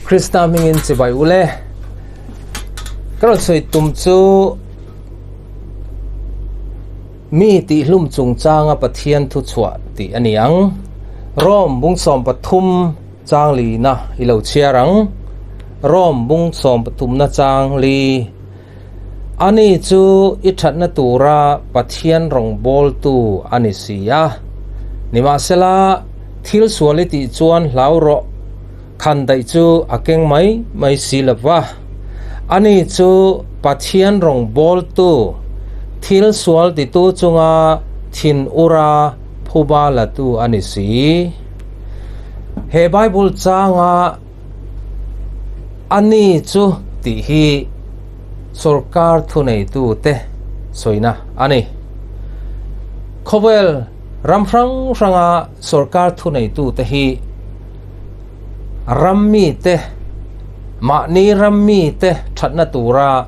Krista hmingin chibai u le. Ka rawn sawi tum chu mi tihhlum chungchanga Pathian thu chhuah tih a ni ang. Rom bung 13 chang lina i lo chhiar ang. Rom bung 13na chang li. Ani chu i thatna tura Pathian rawngbawltu a ni si a. Nimahsela, thil sual i tih chuan hlau rawh, khan daih chu a keng mai mai si lo va. Ani chu Pathian rawngbawltu, thil sual titu chunga thin ura phuba latu a ni si. He Bible changa Ani chu tih hi sorkar thuneitute sawina a ni. Khawvel ram hrang hranga sorkar thuneitute hi ram mite, mahni ram mite thatna tura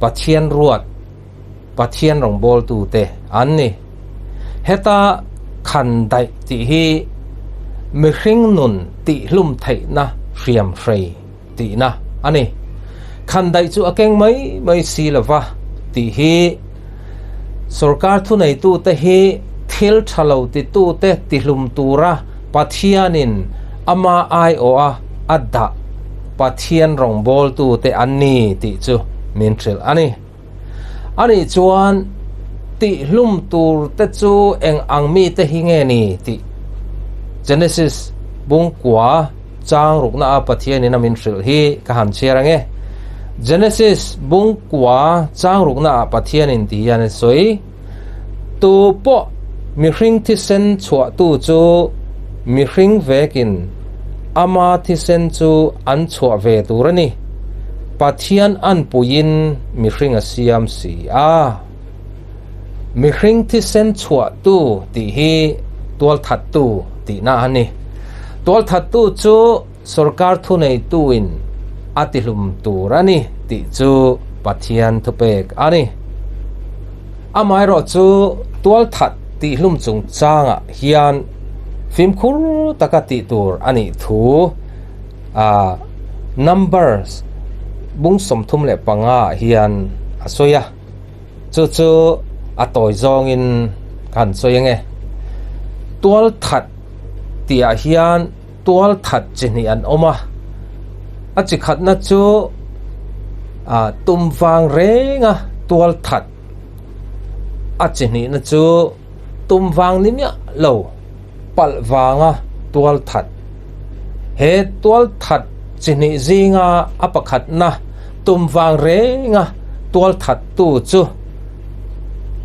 Pathian ruat, Pathian rawngbawltute an ni. Heta khan daih tih hi mihring nun tihhlum theihna hriam hrei tihna a ni. Khan daih chu a keng mai mai si lova tih hi sorkar thuneitute hi thil tha lo titute tihlum tura Pathianin ama aiawha a dah Pathian rawngbawltute an ni tih chu min hrilh a ni. Anih chuan tihhlum tur te chu eng ang mite hi nge ni tih Genesis bungkua chang rukna a Pathianin a min hrilh hi ka han chhiar ang e. Genesis bungkua chang rukna ah Pathianin ti hian a sawi, Tu pawh mihring thisen chhuahtu chu mihring vekin ama thisen chu an chhuah ve tur a ni. Pathian anpuiin mihring a siam si a. Mihring thisen chhuahtu tih hi tualthattu tihna a ni. Tualthattu chu sorkar thuneituin a tihlum tur a ni tih chu Pathian thupek a ni. Amaherawh chu tualthat tihlum chungchangah hian fimkhur taka tih tur a nih thu a Numbers bung 35 ah hian a sawi a, chu chu a tawi zawngin ka han sawi ange. Tual that tih ah hian tual that chi hnih an awm a, a chi khatna chu ah tum vang renga tual that, a chi hnihna chu tum vang ni miah lo. palh vanga tual that. He tual that chi hnih zinga a pakhatna tum vang renga tual that tu chu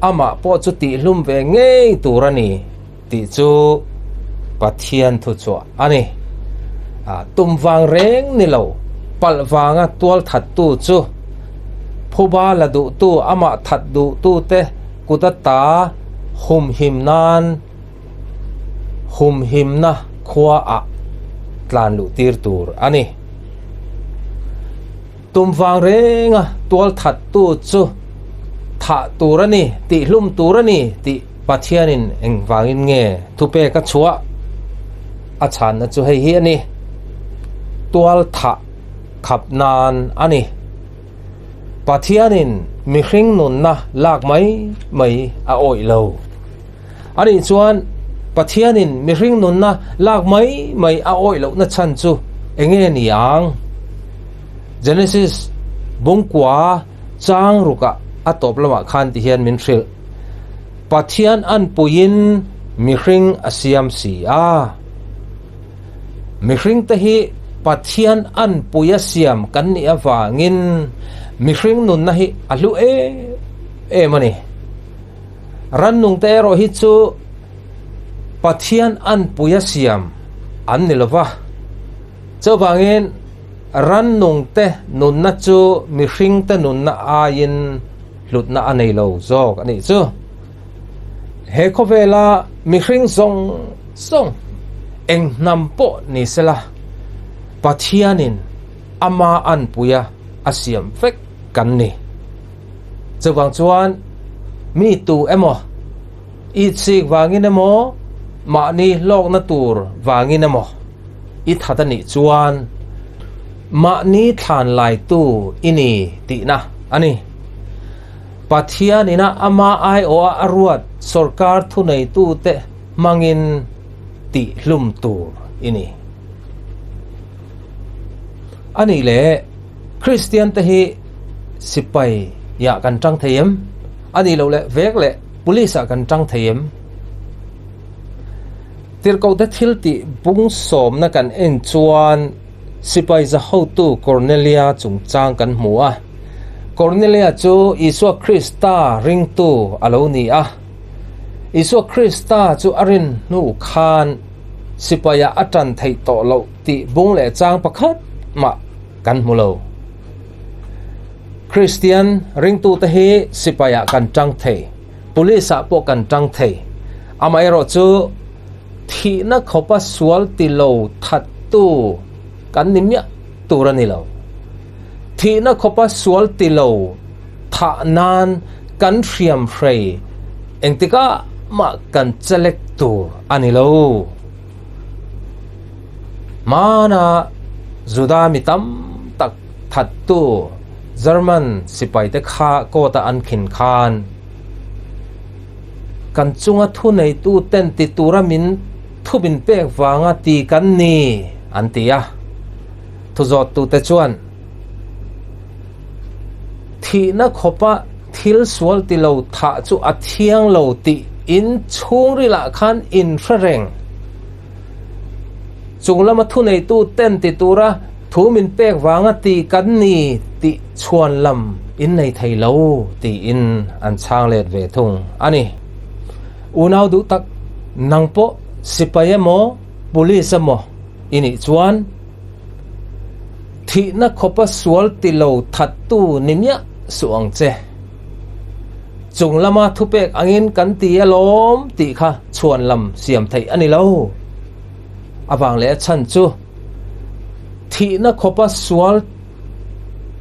amah pawh chu tihlum ve ngei tur a ni tih chu Pathian thu chhuah a ni. Tum vang reng ni lo palh vanga tual that tu chu phuba la duhtu amah that duhtute kut ata humhim nan humhimna khua ah tlan luh tir tur a ni. Tum vang renga tual that tu chu thah tur a ni, tihhlum tur a ni tih Pathianin engvangin nge thupek a chhuah? A chhanna chu hei hi a ni, Tual thah khap nan a ni. Pathianin mihring nunna lak mai mai a awih lo. Anih chuan Pathianin mihring nunna lak mai mai a awih lohna chhan chu eng nge ni ang? Genesis bungkua chang rukah a tawp lamah khan ti hian min hrilh, Pathian anpuiin mihring a siam si a. Mihringte hi Pathian anpui a siam kan nih avangin mihring nunna hi a hlu em em a ni. Rannungte erawh hi chu Pathian anpuia siam an ni lova. Chuvangin rannungte nunna chu mihringte nunna aiin hlutna a nei lo zawk a nih chu. He khawvela mihring zawng zawng eng hnam pawh ni sela Pathianin ama anpuia a siam vek kan ni. Chuvang chuan mi tu emaw, i chik vangin emaw, mahni hlawkna tur vangin emaw i that a nih chuan Mahni thlan laitu i ni tihna a ni. Pathian ina ama aiawha a ruat sorkar thuneitute hmangin tihhlum tur i ni. A nih leh, Kristian te hi sipai ah kan tang thei em? A nih loh leh vek leh police ah kan tang thei em? Tirhkohte thil tih bung sawmna kan en chuan sipai za hotu Kornelia chungchang kan hmu a. Kornelia chu Isua Krista ringtu a lo ni a. Isua Krista chu a rin hnu khan sipaiah a tan theih tawh loh tih bung leh chang pakhat mah kan hmu lo. Kristian ringtute hi sipaiah kan tang thei. Police ah pawh kan tang thei. Amaherawhchu thihna khawpa sual ti lo thattu kan ni miah tur a ni lo. Thihna khawpa sual ti lo thah nan kan hriam hrei engtikah mah kan chelek tur a ni lo. Hmana Juda mi tam tak thattu German sipaite kha court-a an khin khan kan chunga thuneitu ten ti tura min thu min pek vanga ti kan ni an ti a. Thuzawttute chuan thihna khawpa thil sual ti lo thah chu a thiang lo tih in chhungrilah khan in hre reng. Chung lama thuneitu ten ti tura thu min pek vanga ti kan ni tih chhuan lam in nei thei lo tiin an chhang let ve thung a ni. Unau duh tak, nang pawh sipai emaw police emaw i nih chuan thihna khawpa sual ti lo thattu ni miah suh ang che. Chung lama thupek angin kan ti alawm tih kha chhuan lam siam theih a ni lo. Avang leh a chhan chu thihna khawpa sual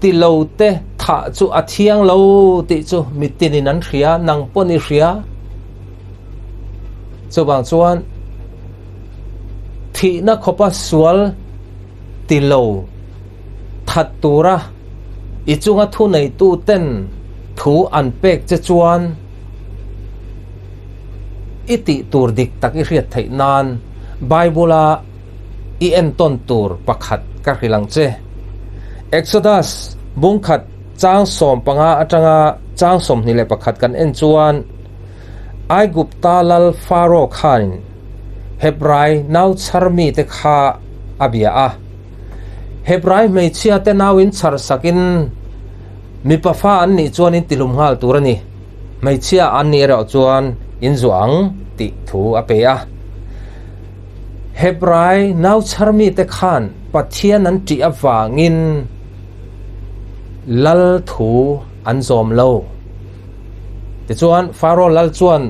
ti lo te thah chu a thiang lo tih chu mitinin an hria, nang pawn i hria. Chuvang chuan thihna khawpa sual ti lo that tura i chunga thuneitu ten thu an pek che chuan i tih tur dik tak i hriat theih nan Bible-a i entawn tur pakhat ka hrilh ang che. Exodus bungkhat chang 15 atanga chang 21 kan en chuan Aigupta lal Faro khanin Hebrai nau chhar mite kha a bia a. Hebrai hmeichhia te nauin chhar sakin mipa fa an nih chuan in tilum nghal tur a ni. Hmeichhia an nih erawh chuan in zuah ang tih thu a pe a. Hebrai nau chhar mite khan Pathian an ṭih avangin lal thu an zawm lo. Tichuan Faro lal chuan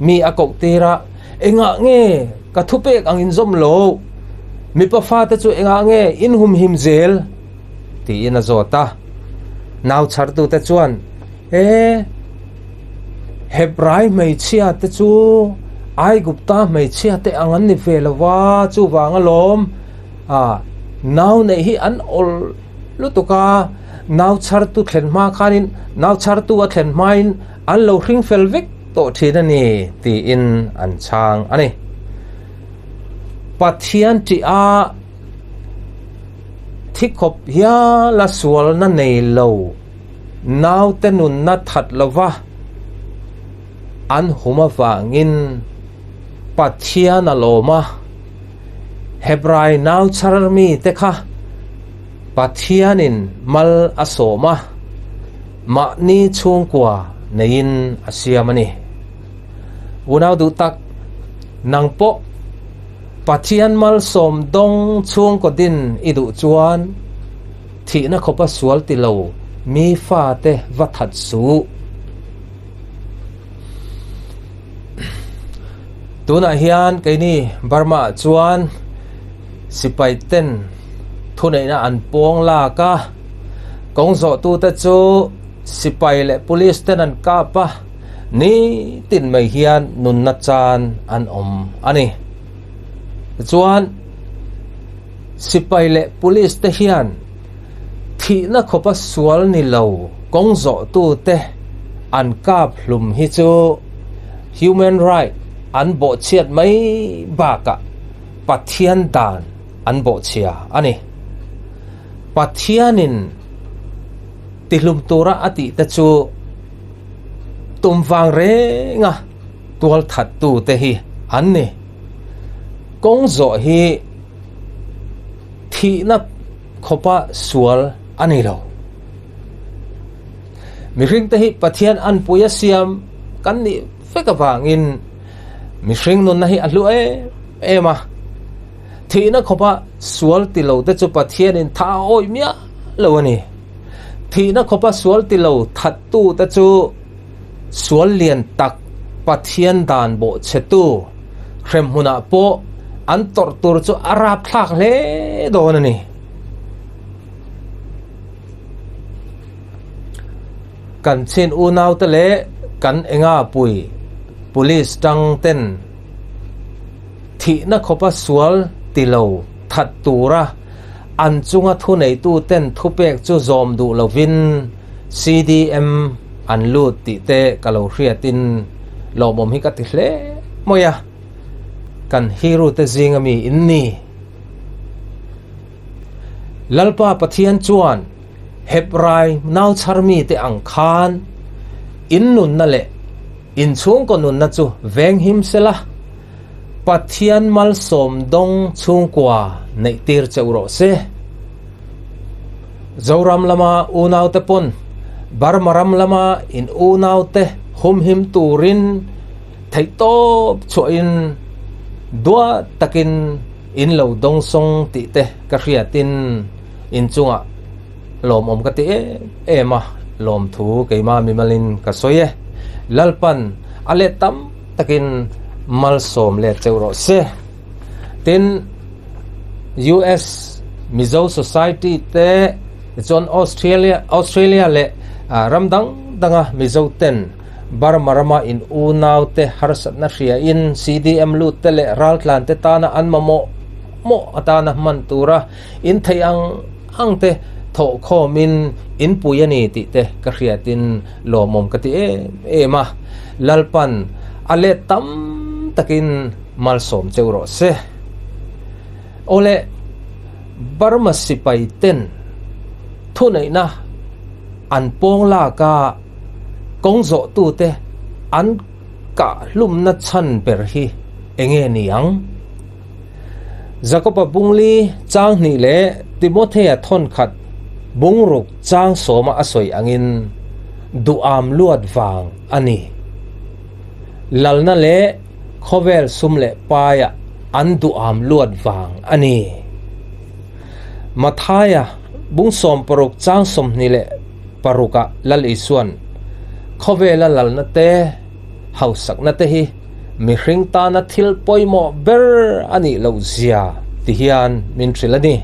mi a koh tir a, Engah nge ka thupek ang in zawm lo? Mipa fate chu engah nge in humhim zel? tiin a zawt a. Nau chhartute chuan, E, Hebrai hmeichhia te chu Aigupta hmeichhia te ang an ni ve lo va, chuvang alawm, a, nau neih hi an awl lutuk a, nau chhartu thlen hma khanin nau chhartu a thlen hmain an lo hring fel vek tawh thin a ni, tiin an chhang a ni. Pathian tih a thi khawp hiala sualna nei lo naute nunna that lova an hum avangin Pathian a lawm a, Hebrai nau chhar mite kha Pathianin mal a sawm a, mahni chhungkua neiin a siam a ni. Unau duh tak, nang pawh Pathian malsawm dawng chhungkaw din i duh chuan thihna khawpa sual ti lo mi fate va that suh. Tunah hian keini Burma ah chuan sipai ten thuneihna an pawng lak a, kawng zawhtute chu sipai leh police ten an kap a, nitin mai hian nunna chan an awm a ni. Tichuan sipai leh police te hian. Thihna khawpa sual ni lo kawng zawhtute an kap hlum hi chu human right an bawhchhiat mai bakah Pathian dan an bawhchhia a ni. Pathianin tihlum tura a tih te chu tum vang renga tual thattute hi an ni. Kawng zawh hi thihna khawpa sual a ni lo. Mihringte hi Pathian anpui a siam kan nih vek avangin mihring nunna hi a hlu em em a. Thihna khawpa sual ti lo te chu Pathianin tha a awih miah lo a ni. Thihna khawpa sual ti lo thattu te chu sual lian tak Pathian dan bawhchhetu hremhmunah pawh an tawrh tur chu a rapthlak hle dawn a ni. Kan chin unaute leh kan enga pui police tang ten thihna khawpa sual ti lo that tura an chunga thuneitu ten thupek chu zawm duh lovin CDM an lut tih te ka lo hriatin lawmawm hi ka ti hle mai a, kan hero te zinga mi in ni. Lalpa Pathian chuan Hebrai nau chhar mite ang khan in nunna leh in chhungkaw nunna chu venghim sela, Pathian malsawm dawng chhungkua neih tir cheu rawh se. Zoram lama unaute pawn Burma ram lama in unaute humhim turin theihtawp chhuahin duat takin In lo dawngsawng tih te ka hriatin in chungah lawmawm ka ti em em a, lawmthu keimah mimalin ka sawi e. Lalpan a let tam takin malsawm let cheu rawh se. Tin, US Mizo Society te chuan Australia Australia leh ram dang danga Mizo ten Burma rama in unaute harsatna hriain CDM lut te leh raltlan te tana an mamawh mawh atana hman tura in theih ang ang te thawhkhawmin in pui a ni tih te ka hriatin lawmawm ka ti em em a, Lalpan a let tam takin malsawm cheu rawh se. Awle, Burma sipai ten thuneihna an pawng lak a, Kawng zawhtute an kah hlumna chhan ber hi enge ni ang? Jakoba bungli chang hnih leh Timothea thawnkhat bungruk chang sawma a sawi angin duham luat vang a ni. Lalna leh khawvel sum leh paia an duham luat vang a ni. Mathaia bung 60 chang 26 ah Lal Isuan khawvela lalna te, hausakna te hi mihring tana thil pawimawh ber a nih loh zia ti hian min hrilh a ni.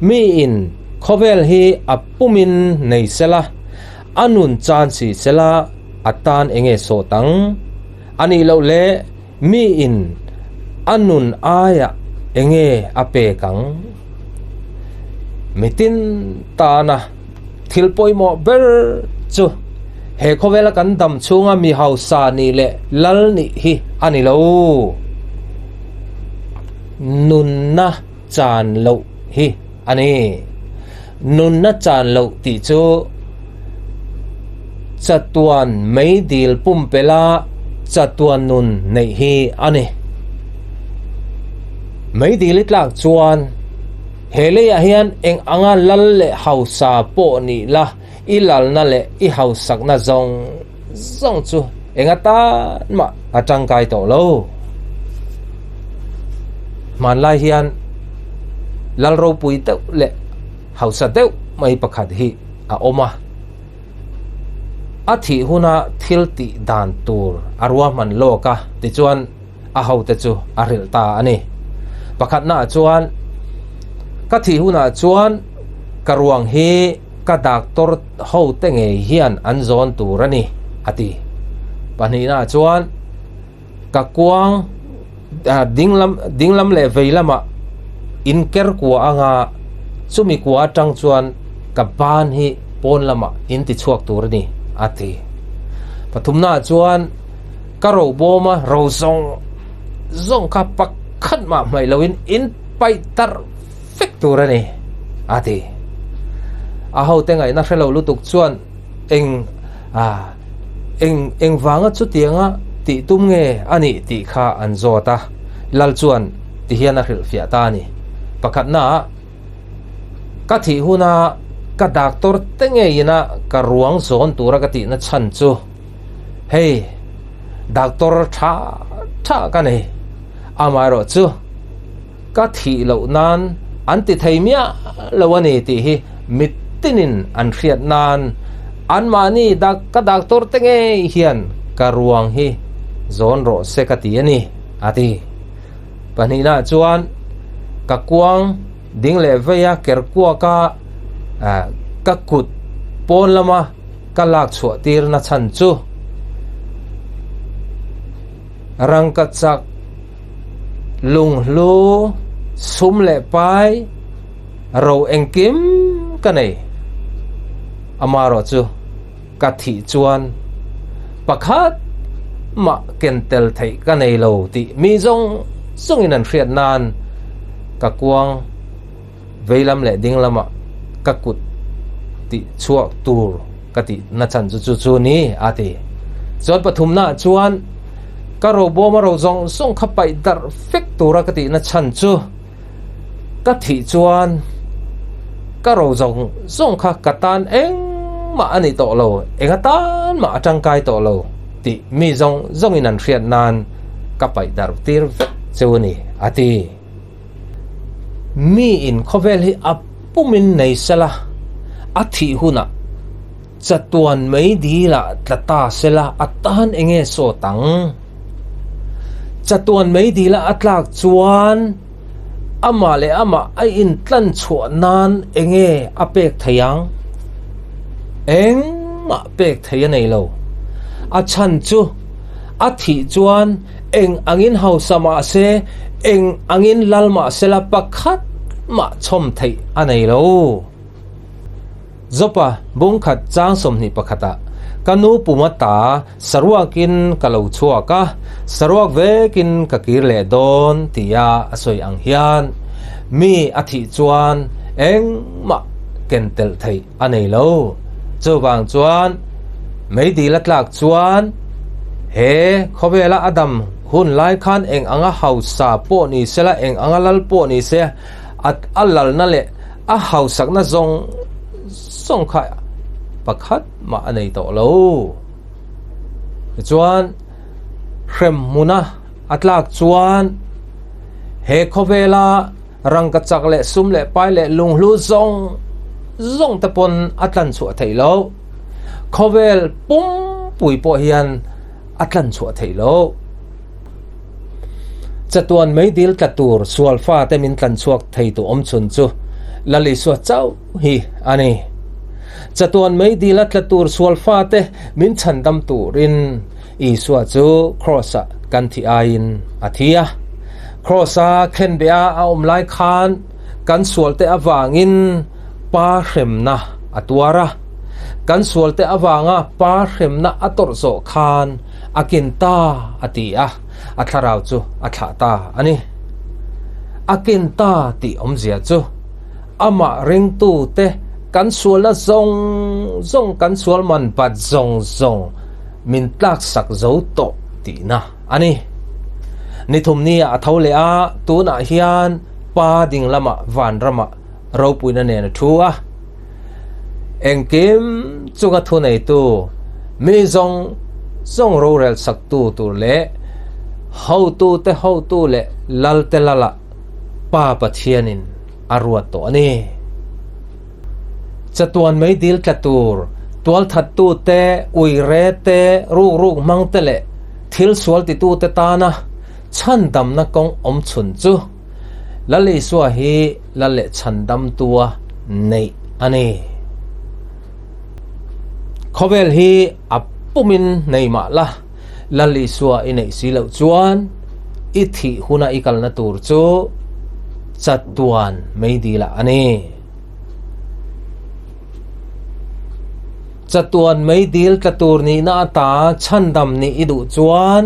Miin khawvel hi a pumin nei sela, a nun chan si sela a tan enge sawt ang? A nih loh leh Miin a nun aiah enge a pek ang? Mitin tana thil pawimawh ber chu he khawvela kan dam chhunga mi hausa nih leh lal nih hi a ni lo. Nunna chan loh hi a ni. Nunna chan loh tih chu chatuan meidil pumpela chatuan nun neih hi a ni. Meidil i tlak chuan he leiah hian eng anga lal leh hausa pawh nih la i lalna leh i hausakna zawng zawng chu eng atan mah a tangkai tawh lo. Hmanlai hian lal ropui deuh leh hausa deuh mai pakhat hi a awm a, a thih huna thil tih dan tur a ruahman lawk a, tichuan a hote chu a hrilh ta a ni. Pakhatnaah chuan ka thih hunah chuan ka ruang hi ka doctor ho te ngei hian an zawn tur a ni, a ti. Pahnihnaah chuan ka kuang dinglam dinglam leh vei lamah in ker kua anga chumi kua atang chuan. ka ban hi pawn lamah in ti chhuak tur a ni, a ti. Pathumnaah chuan ka robawma ro zawng zawng kha pakhat mah hmaih loin in paih tarh vek tur a ni, a ti. A hote ngaihna hre lo lutuk chuan eng a eng eng vanga chutianga tih tum nge a nih tih kha an zawt a, Lal chuan ti hian a hrilhfiah ta a ni. Pakhatnaah ka thih huna ka doctor te ngeiina ka ruang zawn tura ka tihna chhan chu hei doctor tha tha ka nei, amaherawh chu ka thih loh nan an ti thei miah lo a ni tih hi mitinin an hriat nan anmahni ka doctor te ngei hian ka ruang hi zawn rawh se ka ti a ni, a ti. Pahnihnaah chuan ka kuang ding leh vei a ker kuak a, ka kut pawn lama ka lak chhuah tirna chhan chu rangkachak lunghlu sum leh pai ro engkim ka nei. Amaherawh chu ka thih chuan pakhat mah ken tel theih ka nei lo tih mi zawng zawngin an hriat nan ka kuang veilam leh dinglamah ka kut tih chhuak tur ka tih na chhan chu chu chu ni a ti. Chuan pathumnaah chuan ka robawm a ro zawng zawng kha paih darh vek tura ka tih na chhan chu ka thih chuan ka ro zawng zawng kha ka tan engmah a ni tawh lo, eng atan mah a tangkai tawh lo tih mi zawng zawngin an hriat nan ka paih darh tir vek chu a ni a ti. Mi in khawvel hi a pumin nei sela, a thih hunah chatuan mei dilah tla ta sela a tan enge sawt ang? Chatuan mei dilah a tlak chuan amah leh amah a intlan chhuah nan enge a pek thei ang? Engmah pek thei a nei lo. A chhan chu a thih chuan Eng angin hausa mah se, eng angin lal mah sela pakhat mah chhawm theih a nei lo. Jopa bungkhat chang 21 ah ka nu puma ta saruakin ka lo chhuak a, saruak vekin ka kir leh dawn tia a sawi ang hian mi a thih chuan engmah ken telh theih a nei lo. Chuvang chuan meidil a tlak chuan he khawvela a dam hun lai khan eng anga hausa pawh ni sela, eng anga lal pawh ni se, a lalna leh a hausakna zawng zawng kha pakhat mah a nei tawh lo. Tichuan hremhmuna a tlak chuan he khawvela Rangka chak leh sum leh pai leh lunghlu zawng zawng te pawn a tlan chhuah theih loh. Khawvel pumpui pawh hian a tlan chhuah theih loh. Chatuan meidil tla tur sual fate min tlan chhuak thei tu awm chhun chu Lal Isua chauh hi a ni. Chatuan meidil a tla tur sual fate min chhandam turin Isua chu Kraws-ah kan thih aiin a thi a. Kraws-a khenbeh a a awm lai khan kan sualte avangin Pa hremna a tuar a. Kan sualte avanga Pa hremna a tawrh zawh khan a kin ta a ti a, a thlarau chu a thlah ta a ni. A kin ta tih awmzia chu amah ringtute kan sualna zawng zawng, kan sual man bat zawng zawng min tlaksak zo tawh tihna a ni. Ni thumnia a tho leh a, tunah hian Pa ding lamah vanramah ropuina nen a thu a. Engkim chunga thuneitu, mi zawng zawng rorel saktu tur leh hotute hotu leh lalte lalah Pa Pathianin a ruat tawh a ni. Chatuan meidil tla tur, tualthattu te, uire te, rukruk hmang te leh thil sual titu te tana chhandamna kawng awm chhun chu Lal Isua hi Lal leh Chhandamtua neih a ni. Khawvel hi a pumin nei mah la, Lal Isua i neih si loh chuan i thih huna i kalna tur chu chatuan meidil ah a ni. Chatuan meidil tla tur nihna ata chhandam nih i duh chuan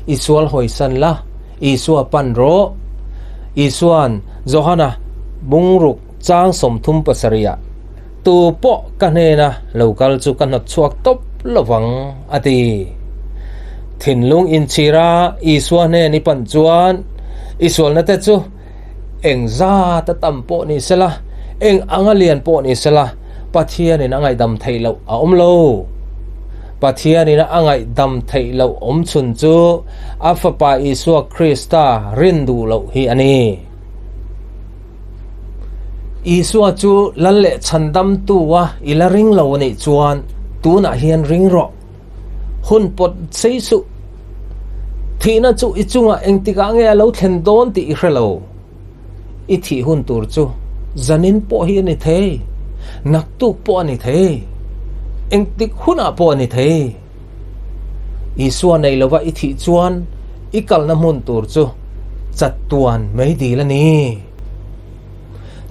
i sual hawisan la, Isua pan rawh. Isua'n Johana bungruk chang 37 ah, Tu pawh ka hnena lo kal chu ka hnawt chhuak tawp lovang, a ti. Thinlung inchhira Isua hnen i pan chuan i sualna te chu Eng zat a tam pawh ni sela, eng anga lian pawh ni sela, Pathianin a ngaihdam theih loh a awm lo. Pathianin a ngaihdam theih loh awm chhun chu a Fapa Isua Krista rin duh loh hi a ni. Isua chu Lal leh Chhandamtu a i la ring lo a nih chuan tunah hian ring rawh. Hun pawt sei suh. Thihna chu i chungah engtikah nge a lo thlen dawn tih i hre lo. I thih hun tur chu zanin pawh hi a ni thei, naktuk pawh a ni thei, engtik hunah pawh a ni thei. Isua nei lova i thih chuan i kalna hmun tur chu chatuan meidil a ni.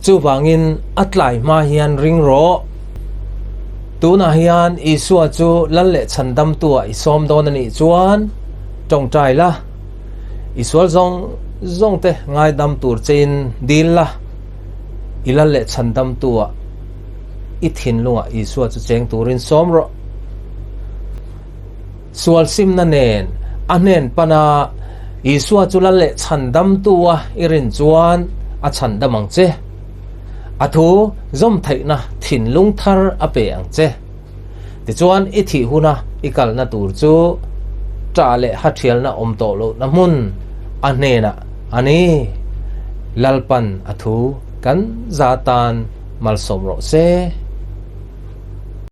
Chuvangin a tlai hma hian ring rawh. Tunah hian Isua chu Lal leh Chhandamtua i sawm dawn a nih chuan tawngtai la, i sual zawng zawngte ngaidam tur chein dil la, i Lal leh Chhandamtua i thinlungah Isua chu cheng turin sawm rawh. Sual simna nen a hnen pana Isua chu Lal leh Chhandamtu a i rin chuan a chhandam ang che. A thu zawm theihna thinlung thar a pe ang che. Tichuan i thih huna i kalna tur chu ṭah leh hathialna awm tawh lohna hmun a hnenah a ni. Lalpan a thu kan za tan malsawm rawh se.